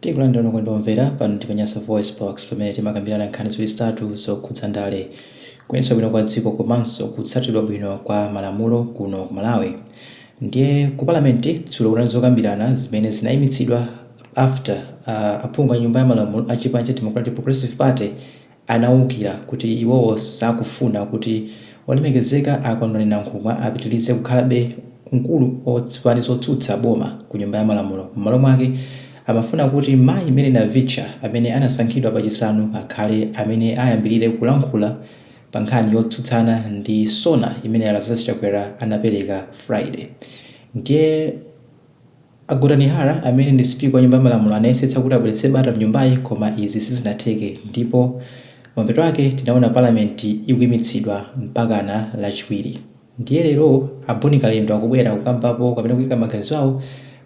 Tikulandirani okondedwa omvera pano ndi pa Nyasa VoiceBox pamene timakambirana nkhani ziwiri zitatu zokhudza ndale, kuyendetsa bwino kwa dziko komanso kutsatidwa bwino kwa malamulo kuno ku Malawi. Ndiye ku palamenti dzulo kunali zokambirana zimene zinayimitsidwa after aphungu a nyumba ya malamulo a chipani cha Democratic Progressive Party anawukira kuti iwowo sakufuna kuti olemekezeka a Kondwani Nankhumwa apitilize kukhalabe mkulu wa zipani zotsutsa boma ku nyumba ya malamulo. Mmalo mwake amafuna kuti mayi Mary Navicha amene anasankhidwa pa Chisanu akhale amene ayambilire kulankhula pa nkhani yotsutsana ndi SONA imene a Lazarus Chakwera anapereka Friday. Ndiye A Gotani Hara amene ndi sipika wa nyumba ya malamulo anayesetsa kuti abweretse bata mnyumbayi koma izi sizinatheke ndipo mapeto ake tinaona palamenti ikuimitsidwa mpakana lachiwiri. Ndiye lero a Bon Kalindo akubwera kukambapo kapena kuika maganizo awo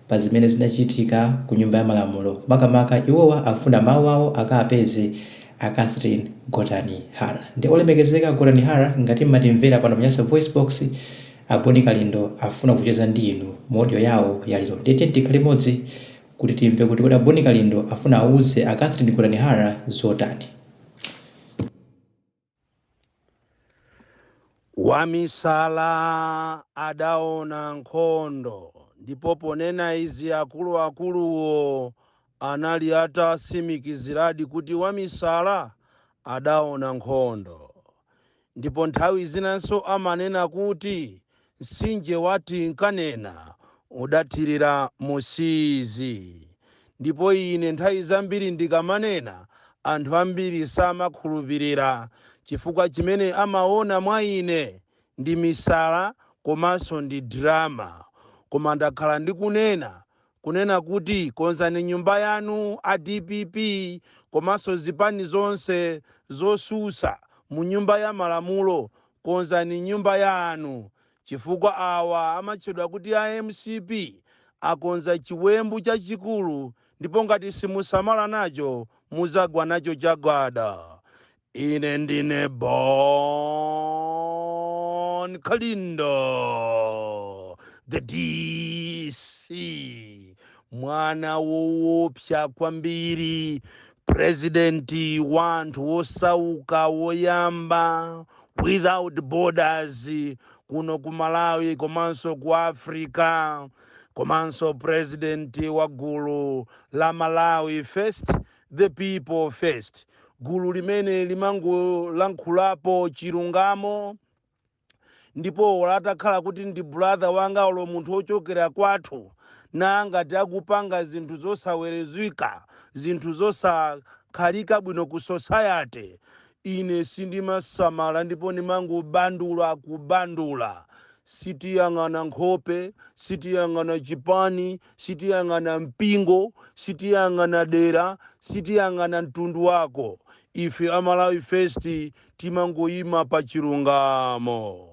pa zimene zinachitika ku nyumba ya malamulo makamaka iwowa akufuna mawu awo akawapeze a Catherine Gotani Hara. Ndiye olemekezeka a Gotani Hara ngati mmatimvera pano pa Nyasa VoiceBox A Bon Kalindo afuna kucheza ndi inu mu audio yawo ya lero ndiye tiyeni tikhale limodzi kuti timve kuti kodi a Bon Kalindo afuna awuze a Catherine Gotani Hara zotani. Wamisala adaona nkhondo, ndipo ponena izi akuluakuluwo anali atatsimikiziradi kuti wamisala adaona nkhondo. Ndipo nthawi zinanso amanena kuti mtsinje wa tinkanena udathirira Musizi. Ndipo ine nthawi zambiri ndikamanena, anthu ambiri samakhulupirira chifukwa chimene amaona mwa ine ndi misala komanso ndi drama. Koma ndakhala ndikunena kunena kuti konzani nyumba yanu a dpp komanso zipani zonse zosusa mu nyumba ya malamulo konzani nyumba yanu chifukwa awa amatchedwa kuti a mcp akonza chiwembu chachikulu ndipo ngati simusamala nacho muzagwa nacho chagwada. Ine ndine Bon Kalindo, the DC, mwana woopsa kwambiri, president wa anthu wosauka woyamba without borders kuno ku Malawi komanso ku Africa, komanso president wa gulu la Malawi First, The People First, gulu limene limangolankhulapo chilungamo ndipo olo atakhala kuti ndi brother wanga olo munthu wochokera kwathu na ngati akupanga zinthu zosaweruzika, zinthu zosakhalika bwino ku society, ine sindimasamala ndipo ndimangobandula kubandula. Sitiyang'ana nkhope, sitiyang'ana chipani, sitiyang'ana mpingo, sitiyang'ana dera, sitiyang'ana mtundu wako. Ife a Malawi First timangoyima pa chilungamo.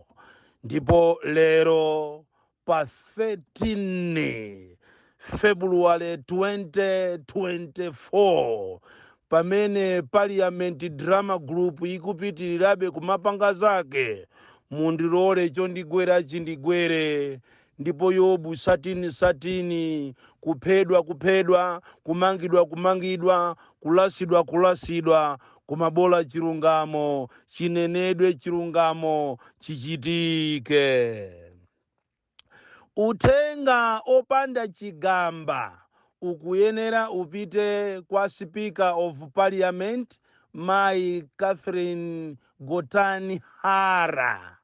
Ndipo lero pa 13 February 2024 pamene Parliament Drama Group ikupitirirabe kumapanga zake, mundilole chondigwera chindigwere ndipo Yobu satini satini, kuphedwa kuphedwa, kumangidwa kumangidwa, kulasidwa kulasidwa, koma bola chilungamo chinenedwe, chilungamo chichitike. Uthenga opanda chigamba ukuyenera upite kwa Speaker of Parliament Mayi Catherine Gotani Hara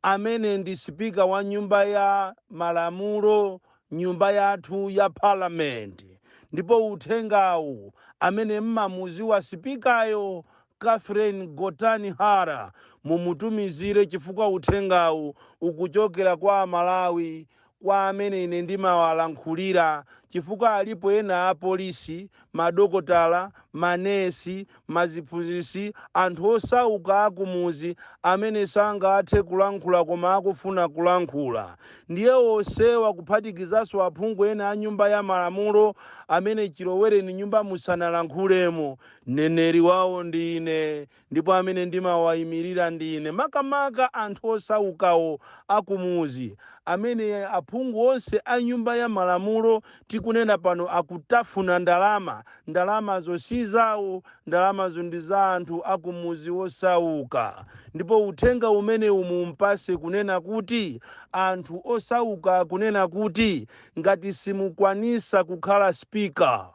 amene ndi Speaker wa nyumba ya malamulo, nyumba yathu ya Parliament. Ndipo uthengawu amene mmamuziwa Speakeryo Catherine Gotani Hara mumutumizire chifukwa uthengawu ukuchokera kwa Amalawi, kwa amene ine ndimawalankhulira chifukwa alipo ena apolisi, madokotala, manesi, maziphunzitsi, anthu osauka akumuzi amene sangathe kulankhula koma akufuna kulankhula. Ndiye onsewa kuphatikizanso aphungu ena a nyumba ya malamulo amene chilowereni nyumba musanalankhulemo, mneneri wawo ndi ine ndipo amene ndimawayimirira ndi ine, makamaka anthu osaukawo akumuzi amene aphungu onse a nyumba ya malamulo Tikunena pano akutafuna ndalama. Ndalamazo si zawo, ndalamazo ndi za anthu akumuzi wosauka. Ndipo uthenga umene umumpase kunena kuti anthu osauka, kunena kuti ngati simukwanisa kukhala speaker,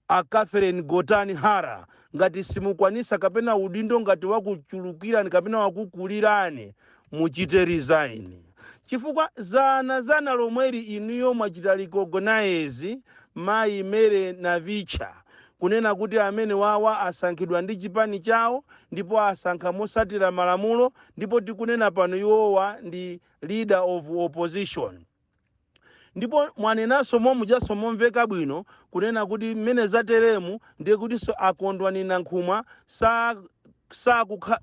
a Catherine Gotani Hara, ngati simukwanisa kapena udindo ngati wakuchulukirani kapena wakukulirani, muchite resign, chifukwa zana zana lomweri inuyo mwachita recognize mayi Mary Navicha kunena kuti amene wawa asankhidwa ndi chipani chawo ndipo asankha mosatira malamulo, ndipo tikunena pano iwowa ndi leader of opposition. Ndipo mwanenanso momujaso momveka bwino kunena kuti mmene zateremu ndiye kutinso akondwani Nankhumwa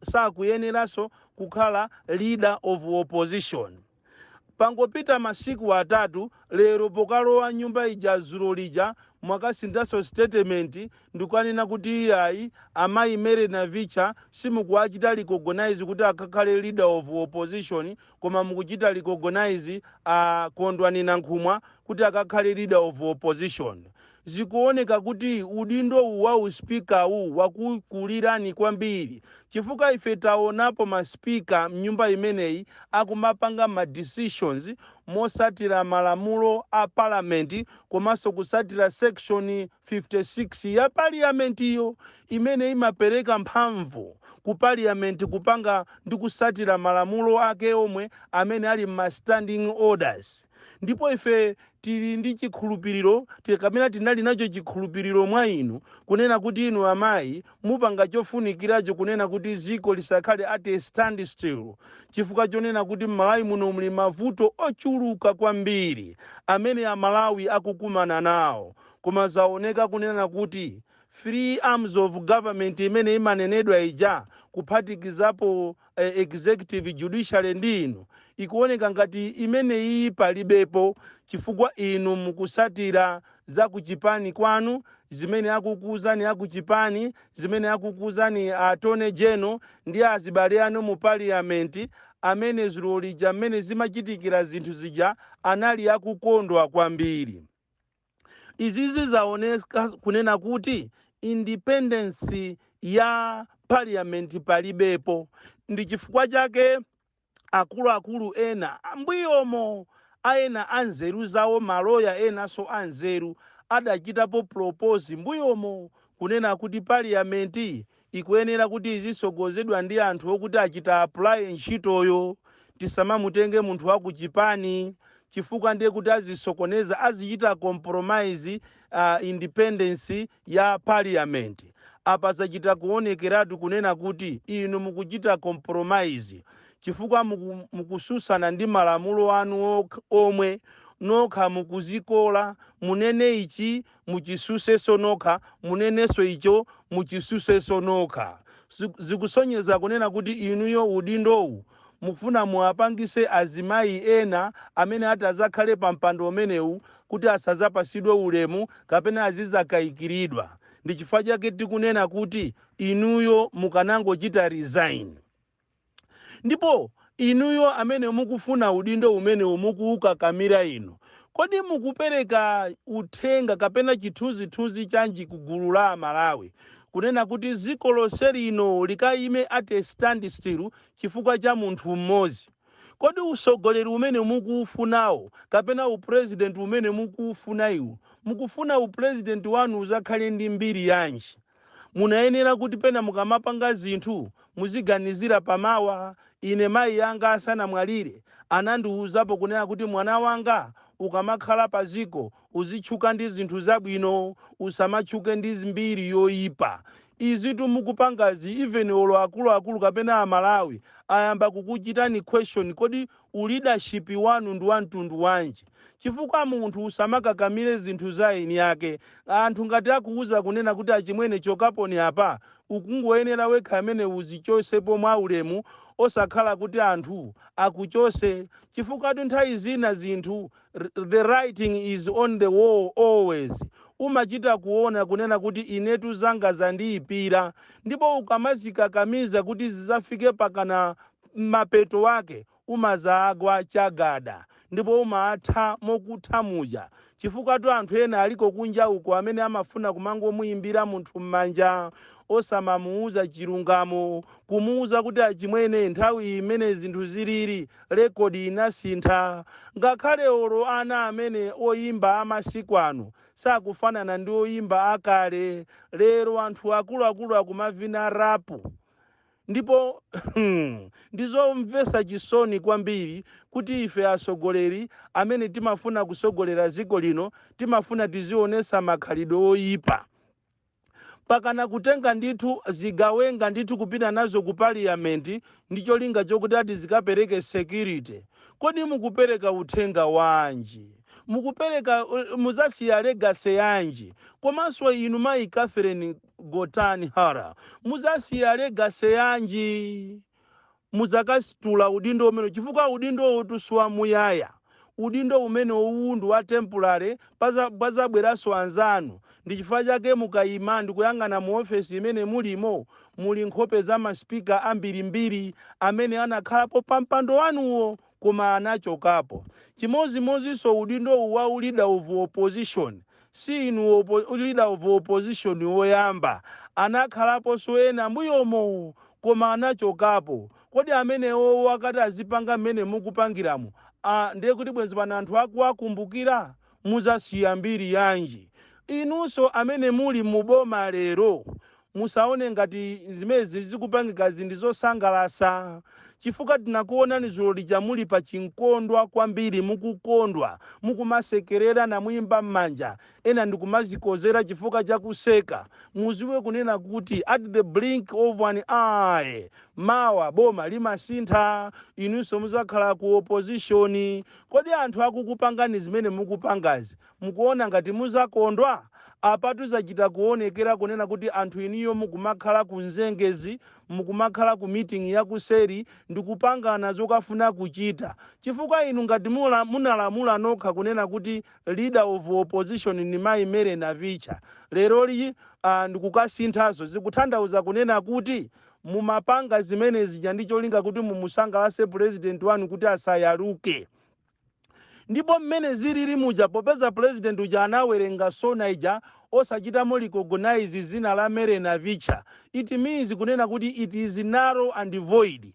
sakuyeneranso kukhala leader of opposition. Pangopita masiku 3, lero pokalowa nyumba ija zulo lija, mwakasinthanso statement ndikukanena kuti iyayi, amayi Mary Navicha simukuwachita recognize kuti akakhale leader of opposition, koma mukuchita recognize a Kondwani Nankhumwa kuti akakhale leader of opposition. Zikuoneka kuti udindo uwu wa uspika uwu wakukulirani kwambiri, chifukwa ife taonapo maspika mnyumba imeneyi akumapanga ma decisions mosatira malamulo a parliament komanso kusatira section 56 ya parliament iyo imene imapereka mphamvu ku parliament kupanga ndi kusatira malamulo ake omwe amene ali ma standing orders. Ndipo ife tili ndi chikhulupiriro, kapena tinali nacho chikhulupiriro mwa inu kunena kuti inu amayi mupanga chofunikiracho kunena kuti ziko lisakhale at a standstill, chifukwa chonena kuti m'Malawi muno muli mavuto ochuluka kwambiri amene Amalawi akukumana nawo. Koma zaoneka kunena kuti three arms of government imene imanenedwa ija, kuphatikizapo executive, judiciary ndi inu, ikuoneka ngati imeneyi palibepo, chifukwa inu mukusatira za kuchipani kwanu, zimene akukuuzani akuchipani, zimene akukuuzani attorney general ndi azibale anu mu parliament, amene zulo lija mmene zimachitikira zinthu zija anali akukondwa kwambiri. Izizi zaoneka kunena kuti independence ya parliament palibepo. Ndi chifukwa chake akuluakulu ena ambuyomo, aena anzeru zawo, maloya enanso anzeru, adachitapo propose mbuyomo kunena kuti parliament ikuyenera kuti izisogozedwa ndi anthu okuti achita apply ntchitoyo, tisamamutenge munthu wakuchipani, chifukwa ndiye kuti azisokoneza, azichita compromise independence ya parliament. Apa zachita kuonekeratu kunena kuti inu mukuchita compromise, chifukwa mukususana ndi malamulo anu omwe nokha mukuzikola. Munene ichi, muchisuseso nokha, munenenso icho, muchisuseso nokha. Zikusonyeza kunena kuti inuyo udindowu mukufuna muwapangise azimayi ena amene ati azakhale pa mpando umenewu kuti asazapasidwe ulemu kapena azizakayikiridwa. Ndi chifukwa chake tikunena kuti inuyo mukanangochita resign. Ndipo inuyo amene mukufuna udindo umenewu, mukuukakamira inu, kodi mukupereka uthenga kapena chithunzithunzi chanji ku gulu la Amalawi kunena kuti dziko lonse lino likayime at a standstill chifukwa cha munthu mmodzi? Kodi usogoleri umene mukuufunawo kapena upresident umene mukuufuna iwu, mukufuna upresident wanu uzakhale ndi mbiri yanji? Munayenera kuti pena mukamapanga zinthu muziganizira pamawa. Ine mayi yanga asanamwalire anandiwuzapo kunena kuti, "Mwana wanga, ukamakhala paziko uzitchuka ndi zinthu zabwino, usamatchuke ndi mbiri yoyipa." Izitu mukupangazi, even olo akuluakulu kapena Amalawi ayamba kukuchitani question, kodi uleadership wanu ndi wa mtundu wanji? Chifukwa munthu usamakakamire zinthu za eni yake. Anthu ngati akuwuza kunena kuti, "Achimwene, chokaponi apa," ukungoyenera wekha amene uzichosepo mwaulemu, osakhala kuti anthu akuchose, chifukwa nthawi zina zinthu, the writing is on the wall always. Umachita kuona kunena kuti inetu zanga zandiyipira, ndipo ukamazikakamiza kuti zizafike pakana mapeto wake umazagwa chagada. Ndipo umatha mokutha muja, chifukwa tu anthu ena aliko kunja uko amene amafuna kumangomuyimbira munthu m'manja, osamamuuza chilungamo, kumuuza kuti, "Achimwene, nthawi imene zinthu zilili, record inasintha." Ngakhale olo ana amene oyimba amasiku ano sakufanana ndi oyimba akale. Lero anthu akuluakulu akumavina rap, ndipo ndizomvetsa chisoni kwambiri kuti ife atsogoleri amene timafuna kusogolera dziko lino timafuna tizionesa makhalidwe oyipa, pakana kutenga ndithu zigawenga ndithu kupita nazo ku parliament ndi cholinga chokuti ati zikapereke security. Kodi mukupereka uthenga wanji? Mukupereka, muzasiya legacy yanji? Komanso inu mayi Catherine Gotani Hara, muzasiya legacy yanji muzakasitula udindo umene? Chifukwa udindo utusuwa muyaya, udindo umene uwu ndi wa temporary, pazabweranso anzanu. Ndi chifukwa chake mukayima ndikuyang'ana mu ofesi imene mulimo, muli nkhope za masipika ambirimbiri amene anakhalapo pa mpando wanuwo koma anachokapo. Chimozimozinso udindo uwu wa leader of opposition, si inu leader of opposition woyamba, anakhalaponso ena mbuyomo koma anachokapo. Kodi amenewo wakati azipanga mmene mukupangiramo, ndiye kuti bwenzi pano anthu akuwakumbukira? Muzasiya mbiri yanji? Inunso amene muli muboma lero, musaone ngati zimene zikupangikazi ndi zosangalasa, chifukwa tinakuonani dzulo lija muli pa chinkondwa kwambiri, mukukondwa, mukumasekerera namuyimba m'manja, ena ndikumazikozera chifukwa chakuseka. Muziwe kunena kuti at the blink of an eye, mawa boma limasintha, inunso muzakhala ku opposition. Kodi anthu akukupangani zimene mukupangazi, mukuona ngati muzakondwa? Apa tuzachita kuonekera kunena kuti anthu iniyo mukumakhala ku nzengezi, mukumakhala ku meeting yakuseri ndikupangana zokafuna kuchita, chifukwa inu ngati munalamula nokha kunena kuti leader of opposition ni mayi Mary Navicha, leroli ndikukasinthazo, zikutanthauza kunena kuti mumapanga zimene zija ndi cholinga kuti mumusangalase president wanu kuti asayaluke. Ndipo mmene zilili muja, popeza president uja anawerenga SONA ija osachitamo recognize zina la Mary Navicha, it means kunena kuti it is null and void,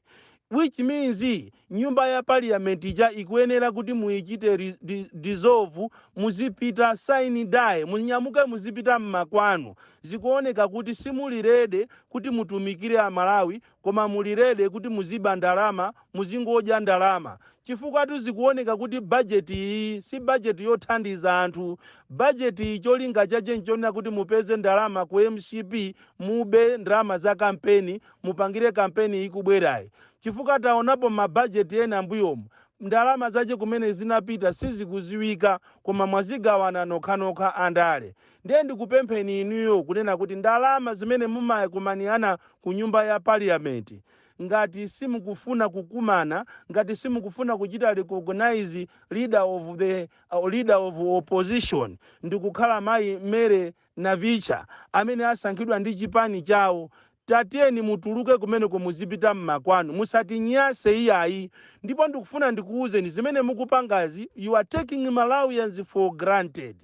which means nyumba ya parliament ija ikuyenera kuti muichite dissolve, muzipita sine die, munyamuke muzipita mmakwanu. Zikuoneka kuti simuli ready kuti mutumikire Amalawi, koma muli ready kuti muziba ndalama, muzingodya ndalama, chifukwa tuzikuoneka kuti bajeti iyi si bajeti yothandiza anthu. Bajeti iyi cholinga chache nchonena kuti mupeze ndalama ku MCP, mube ndalama za kampeni, mupangire kampeni ikubwerayi, chifukwa taonapo mabajeti ena mbuyomu, ndalama zache kumene zinapita sizikuziwika, koma mwazigawana nokhanokha andale. Ndiye ndikupempheni inuyo kunena kuti ndalama zimene mumakumanirana ku nyumba ya parliament, ngati simukufuna kukumana, ngati simukufuna kuchita recognize leader of opposition ndikukhala mayi Mary Navicha amene asankhidwa ndi chipani chawo, tatiyeni mutuluke kumeneko, muzipita mmakwanu, musatinyase iyayi. Ndipo ndikufuna ndikuwuzeni, zimene mukupangazi, you are taking Malawians for granted.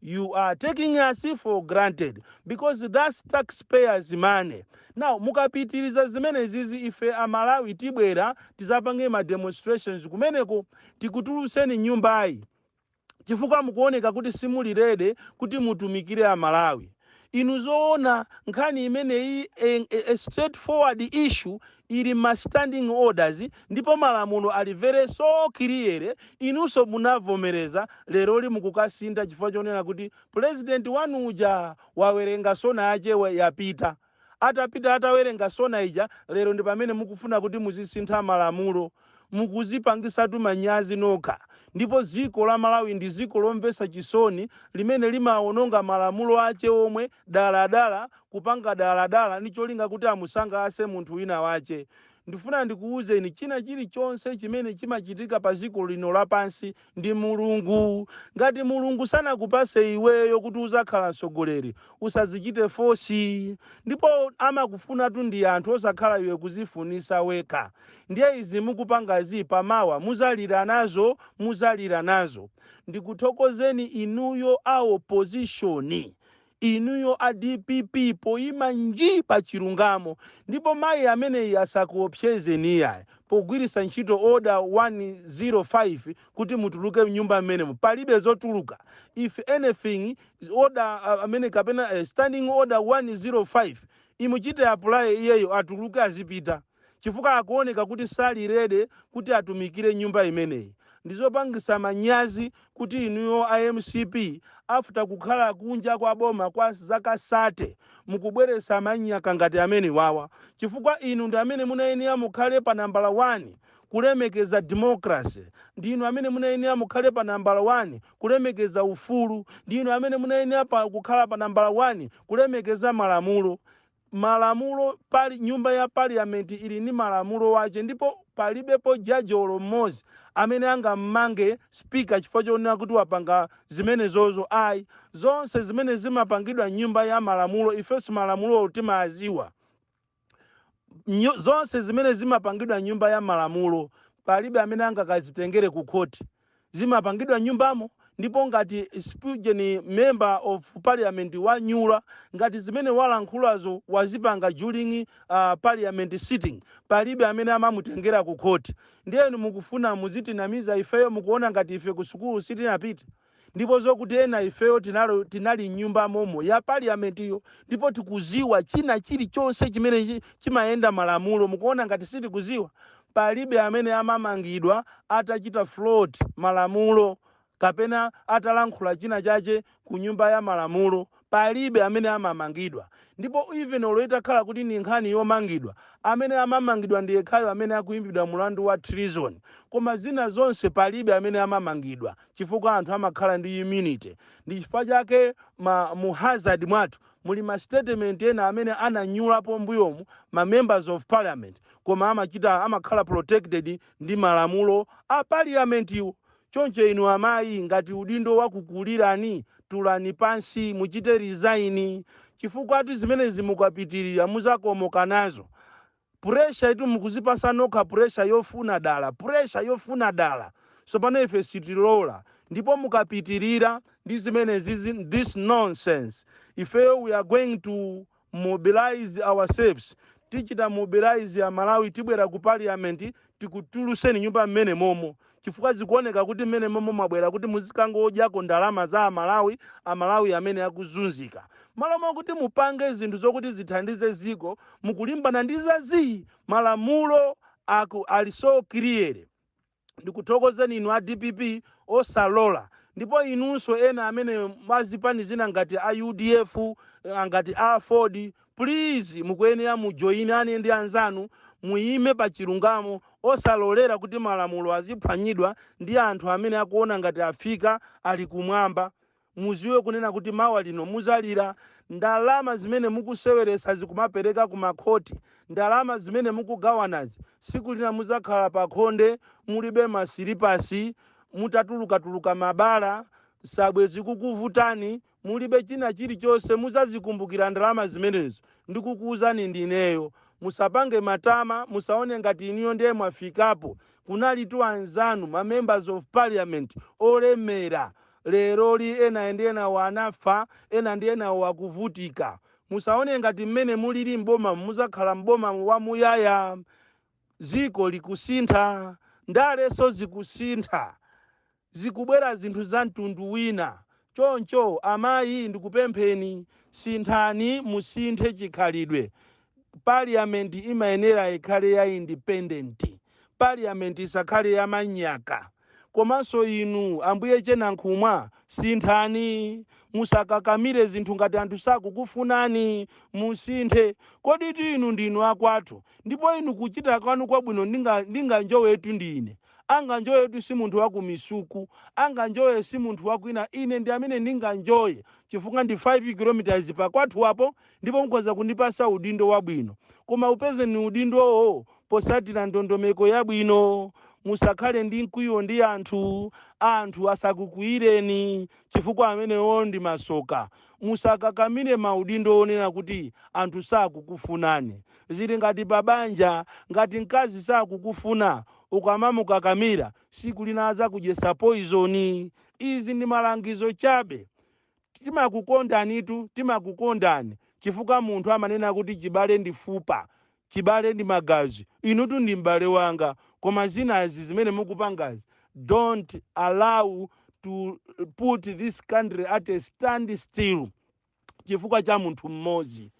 You are taking us for granted because that's taxpayers' money. Now mukapitiriza zimene zizi, ife Amalawi tibwera tizapange ma demonstrations kumeneko, tikutulutseni nyumbayi, chifukwa mukuoneka kuti simuli ready kuti mutumikire Amalawi. Inu zoona, nkhani imeneyi, a straightforward issue, ili ma standing orders, ndipo malamulo ali very so clear. Inunso munavomereza, leroli mukukasintha chifukwa chonena kuti president wanu uja wawerenga SONA yache yapita. Atapita, atawerenga SONA ija, lero ndi pamene mukufuna kuti muzisintha malamulo. Mukuzipangisatu manyazi nokha. Ndipo dziko la Malawi ndi dziko lomvetsa chisoni limene limawononga malamulo ache omwe daladala, kupanga daladala ndi cholinga kuti amusangalase munthu wina wache. Ndifuna ndikuwuzeni, china chilichonse chimene chimachitika pa dziko lino lapansi ndi Mulungu. Ngati Mulungu sanakupase iweyo kuti uzakhala mtsogoleri, usazichite force. Ndipo amakufunatu ndi anthu, osakhala iwe kuzifunisa wekha. Ndiye izi mukupangazi, pamawa muzalira nazo, muzalira nazo. Ndikuthokozeni inuyo a opposition, inuyo a DPP, poyima nji pa chilungamo. Ndipo mayi ameneyi asakuopsezeni iyayi pogwiritsa ntchito Order 105 kuti mutuluke mnyumba mmenemo. Palibe zotuluka. If anything, order amene kapena Standing Order 105 imuchite apply, iyeyo atuluke azipita, chifukwa akuoneka kuti sali ready kuti atumikire nyumba imeneyi. Ndizopangisa manyazi kuti inuyo a MCP, after kukhala kunja kwa boma kwa zaka 30, mukubweresa manyaka ngati amene wawa, chifukwa inu ndi amene munayenera mukhale pa nambala 1 kulemekeza democracy, ndinu amene munayenera mukhale pa nambala 1 kulemekeza ufulu, ndinu amene munayenera kukhala pa nambala 1 kulemekeza malamulo. Malamulo pali nyumba ya parliament ili ndi malamulo wache, ndipo palibepo jaji olo mmodzi amene angammange speaker chifukwa chonena kuti wapanga zimenezozo, ayi. Zonse zimene zimapangidwa nyumba ya malamulo, ifenso malamulo timaziwa. Zonse zimene zimapangidwa nyumba ya malamulo, palibe amene angakazitengere ku khoti, zimapangidwa nyumbamo. Ndipo ngati spujeni member of parliament wanyula, ngati zimene walankhulazo wazipanga during parliament sitting, palibe amene amamutengera ku khoti. Ndiyenu mukufuna muzitinamiza ifeyo, mukuona ngati ife ku sukulu sitinapita. Ndipo zokuti ena ifeyo tinali nyumba momo ya parliament iyo, ndipo tikuziwa china chilichonse chimene chimayenda malamulo. Mukuona ngati sitikuziwa? Palibe amene amamangidwa atachita flout malamulo kapena atalankhula china chache ku nyumba ya malamulo. Palibe amene amamangidwa. Ndipo even olo itakhala kuti ni nkhani yomangidwa, amene amamangidwa ndi yekhayo amene akuimbidwa mulandu wa treason. Koma zina zonse palibe amene amamangidwa, chifukwa anthu amakhala ndi immunity. Ndi chifukwa chake mu Hansard mwathu muli ma statement ena amene ananyulapo mbuyomu ma members of parliament, koma amakhala protected ndi malamulo a parliament iwo. Choncho inu amayi, ngati udindo wakukulirani, tulani pansi, muchite resign, chifukwa ati zimenezi mukapitirira muzakomoka nazo. Pressure itu mukuzipasa nokha, pressure yofuna dala, pressure yofuna dala. So pano ife sitilola. Ndipo mukapitirira ndi zimenezi, this nonsense, ifeyo we are going to mobilize ourselves. Tichita mobilize ya Malawi, tibwera ku parliament, tikutuluseni nyumba mmene momo, chifukwa zikuoneka kuti mmene momo mwabwera kuti muzikangodyako ndalama za Amalawi, Amalawi amene akuzunzika. Malo mokuti mupange zinthu zokuti zithandize ziko, mukulimbana ndi zazi. Malamulo aku ali so clear. Ndikuthokozeni inu a DPP osalola. Ndipo inunso ena amene mwazipani zina ngati a UDF, ngati a AFORD, please, mukuyenera mujoyinane ndi anzanu, muyime pa chilungamo, osalolera kuti malamulo aziphwanyidwa ndi anthu amene akuona ngati afika ali kumwamba. Muziwe kunena kuti mawa lino muzalira. Ndalama zimene mukuseweresa zikumapereka ku makhoti, ndalama zimene mukugawanazi, siku lina muzakhala pa khonde mulibe masilipasi, mutatulukatuluka mabala, sabwe zikukuvutani, mulibe china chilichonse. Muzazikumbukira ndalama zimenezo. Ndikukuwuzani ndineyo, musapange matama, musaone ngati iniyo ndiye mwafikapo. Kunalitu anzanu ma members of parliament olemera, leroli ena ndi ena wanafa, ena ndi ena wakuvutika. Musaone ngati mmene mulili mboma muzakhala mboma wamuyaya. Ziko likusintha, ndaleso zikusintha, zikubwera zinthu za mtundu wina. Choncho amayi, ndikupempheni, sinthani, musinthe chikhalidwe. Parliament imayenera ikhale ya independent, parliament isakhale ya manyaka. Komanso inu ambuye Chenankhumwa, sinthani, musakakamire zinthu ngati anthu sakukufunani, musinthe. Kodi ti inu ndinu akwathu, ndipo inu kuchita kwanu kwabwino ndinganjowetu ndine. Anganjoyetu si munthu wa kumisuku, anganjoye si munthu wakwina. Ine ndi amene ndinganjoye chifukwa ndi 5 kilometers pakwathu apo, ndipo mukhoza kundipasa udindo wabwino. Koma upeze ni udindowo Posatira ndondomeko yabwino. Musakhale ndi mkwiyo ndi anthu, anthu asakukwiyireni, chifukwa amenewo ndi masoka. Musakakamire maudindo onena kuti anthu sakukufunani. Zili ngati pabanja, ngati mkazi sakukufuna, ukamamukakamira, siku lina azakudyesa poison. Izi ndi malangizo chabe. Timakukondanitu, timakukondani, chifukwa munthu amanena kuti chibale ndi fupa, chibale ndi magazi. Inutu ndi m'bale wanga, koma zinazi zimene mukupangazi, don't allow to put this country at a standstill chifukwa cha munthu mmodzi.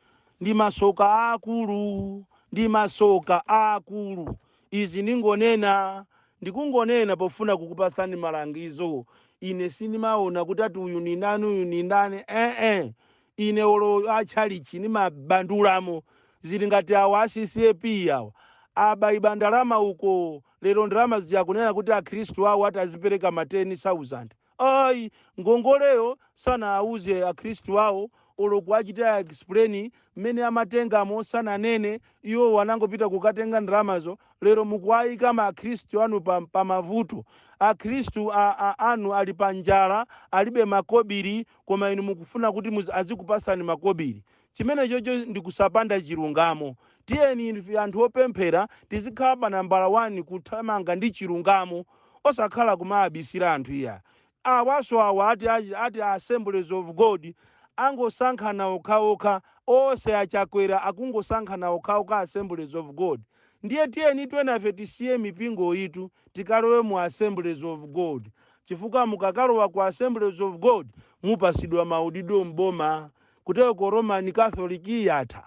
Ndi masoka akulu, ndi masoka akulu. Izi ndingonena, ndikungonena pofuna kukupasani malangizo. Ine sindimaona kuti ati uyu ni ndani, uyu ni ndani, ee. Ine olo atchalichi ndimabandulamo. Zili ngati awa a CCAP awa abayiba ndalama uko. Lero ndalama zija kunena kuti akhristu awo ati azipereka ma 10,000. Ayi, ngongoleyo sanawuze akhristu awo, olo kuachita explain mmene amatengamo sananene. Iwo wanangopita kukatenga ndalamazo. Lero mukuwayika ma akhristu anu pa mavuto. Akhristu anu ali pa njala, alibe makobiri, koma inu mukufuna kuti azikupasani makobiri. Chimene chocho ndikusapanda chilungamo. Tiyeni ife anthu opemphera tizikhala pa nambala 1 kuthamanga ndi chilungamo, osakhala kumabisira anthu iya. Awaso awa ati Assemblies of God angosankhana okhaokha onse. Achakwera akungosankhana okhaokha Assemblies of God. Ndiye tiyeni twenafe tisiye mipingo itu, tikalowe mu Assemblies of God, chifukwa mukakalowa ku Assemblies of God mupasidwa maudindo mboma. Kuteko Roman Catholic yatha,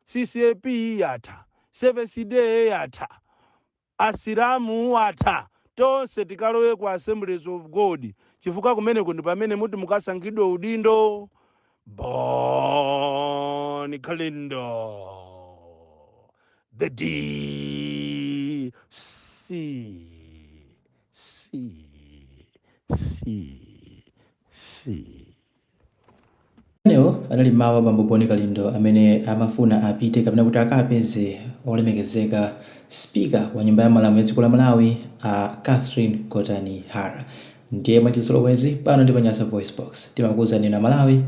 CCAP yatha, Seventh Day yatha, Asilamu atha. Tonse tikalowe ku Assemblies of God, chifukwa kumeneko ndi pamene muti mukasankhidwe udindo. Bon Kalindo, the D C C C C. Amenewo anali mawu a Bambo Boni Kalindo amene amafuna apite kapena kuti akapeze olemekezeka Speaker wa Nyumba ya Malamulo ya dziko la Malawi, a Catherine Gotani Hara. Ndiye mwachizolowezi pano ndi pa Nyasa Voice Box timakuwuzani na Malawi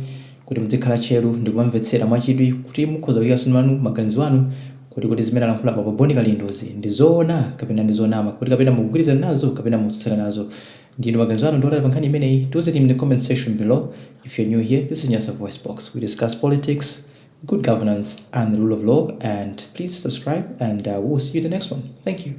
kuti muzikhala tcheru ndi kumamvetsera mwachidwi, kuti mukhoza kuyikanso manu maganizo anu kuti zimene alankhula Bambo Boni Kalindozi ndi zoona kapena ndi zonama, kuti kapena mukugwirizana nazo kapena mukutsutsana nazo. Ndinu maganizo anu ndiotali pa nkhani imeneyi? Tiwuzeni in the comment section below. If you're new here, this is Nyasa Voice Box. We discuss politics, good governance and the rule of law. And please subscribe, and we'll see you in the next one. Thank you.